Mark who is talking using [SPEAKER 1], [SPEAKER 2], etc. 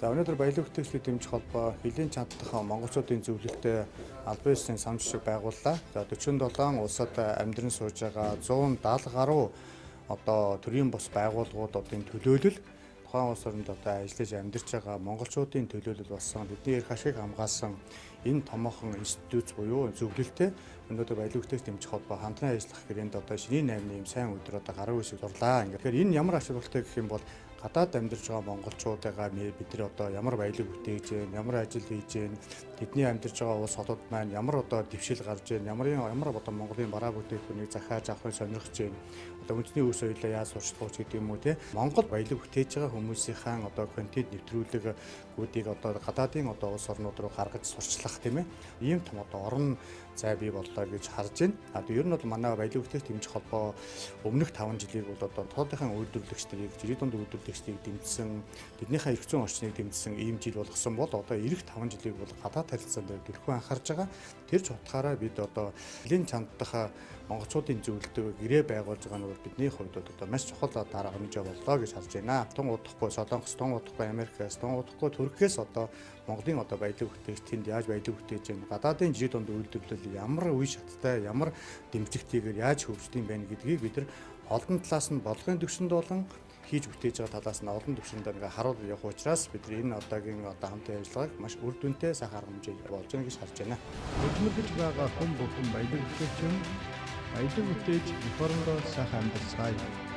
[SPEAKER 1] За, өнөөдөр баялаг бүтээгчдийг дэмжих холбоо хилийн чандах монголчуудын зөвлөлтөй албан ёсны сан жишг байгууллаа. За, 47 улсад амьдран сууж байгаа 170 гаруй одоо төрийн бус байгууллагууд одоо төлөөлөл, тухайн улс оронд одоо ажиллаж амьдарч байгаа монголчуудын төлөөлөл болсон, тэдний эрх ашиг хамгаалсан энэ томоохон институт буюу зөвлөлтөй өнөөдөр баялаг бүтээгч дэмжих холбоо хамтран ажиллах гэрээнд одоо шинийн 8-ны юм сайн өдөр одоо гаруй үсэг зурлаа. Ингээд тэгэхээр энэ ямар ач холбогдолтой гэх юм бол гадаад амьдарч байгаа монголчуудыгаа бид нар одоо ямар баялаг бүтээж гэн, ямар ажил хийж гэн, тэдний амьдарч байгаа улс хотод маань ямар одоо дэвшил гарч гэн, ямар одоо Монголын бараа бүтээгдэхүүнийг захиаж авахыг сонирхож гэн, одоо үндэсний үр соёлоо яаж сурчлах вэ гэдэг юм уу, те. Монгол баялаг бүтээж байгаа хүмүүсийнхаа одоо контент нэвтрүүлгүүдийг одоо гадаадын одоо улс орнууд руу гаргаж сурчлах, тийм ээ. Ийм том одоо орон зай бий боллоо гэж харж байна. А ер нь бол манай баялаг бүтээгч дэмжих холбоо өмнөх 5 жилийг бол одоо тоодынхаа үйлдвэрлэгчдийг, жирийн дунд үйлдвэрлэгчдийг дэмжсэн, тэднийхээ эрх зүйн орчныг дэмжсэн ийм жил болгосон бол одоо ирэх 5 жилийг бол гадаад харилцаанд түлхүү анхаарж байгаа. Тэр ч утгаараа бид одоо хилийн чандах монголчуудын зөвлөлтөөр гэрээ байгуулж байгаа нь бол бидний хувьд одоо маш чухал дарга хэмжээ боллоо гэж харж байна. Тун удахгүй Солонгос, тун удахгүй Америкаас, тун удахгүй Туркээс одоо Монголын одоо баялаг бүтээгч тэнд яаж баялаг бүтээж байна, гадаадын жирийн дунд үйлдвэрлэл ямар үе шаттай, ямар дэмжигтэйгээр яаж хөгждөг юм бэ гэдгийг бид нар олон талаас нь бодлогын түвшинд болон хийж бүтээж байгаа талаас нь олон түвшинд ингээ харуул явах учраас бид нар энэ одоогийн одоо хамтын ажиллагааг маш үр дүнтэй сайхан арга хэмжээ болж байна гэж харж байна.
[SPEAKER 2] Хөдөлмөрлөж байгаа хүн бүхэн баялаг бүтээгч юм. Баялаг бүтээж эх орондоо сайхан амьдарцгаая.